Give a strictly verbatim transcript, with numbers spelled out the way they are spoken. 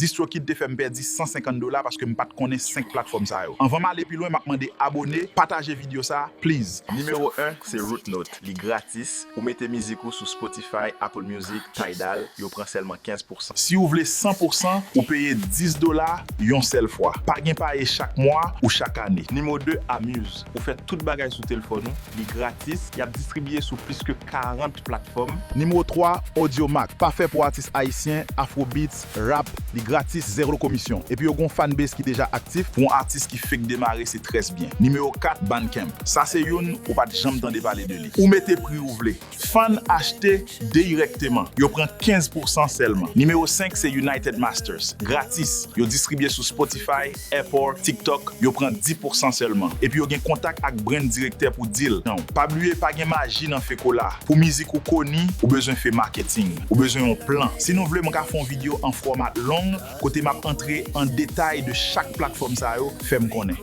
DistroKid te fè m pèdi san senkant dola paske m pa t konnen senk platfòm sa yo. Anvan m ale pi lwen, m ap mande abone, pataje videyo sa, please. Nimewo en, se Root Note. Li gratis. Ou mete mizik ou sou Spotify, Apple Music, Tidal, yo pran sèlman kenz pousan. Si w vle san pousan, ou peye dis dola yon sèl fwa. Pa gen paye chak mwa ou chak ane. Nimewo de, Amuse. Ou fè tout bagay sou telefòn ou. Li gratis. Y ap distribiye sou plis ke karant platfòm. Nimewo twa, Audiomack. Pafè pou atis ayisyen, afrobeats, rap, li gratis, zero komisyon. Epi yo gen yon fanbase ki deja aktif pou yon atis ki fèk demare, se trè byen. Nimewo kat, Bandcamp. Sa se youn ou pa t janm tande pale de li. Ou mete pri ou vle. Fan achte dirèkteman. Yo pran kenz pousan sèlman. Nimewo senk, se United Masters. Gratis. Yo distribye sou Spotify, Apple, TikTok. Yo pran dis pousan sèlman. Epi yo gen kontak ak brand direktè pou deal. Non, pa bliye, pa gen maji nan fè kola. Pou mizik ou koni, ou bezwen fè marketing. Ou bezwen yon plan. Si nou vle, mwen ka fè yon videyo an fòmat long kote m ap antre an detay de chak platfòm sa yo, fè m konnen.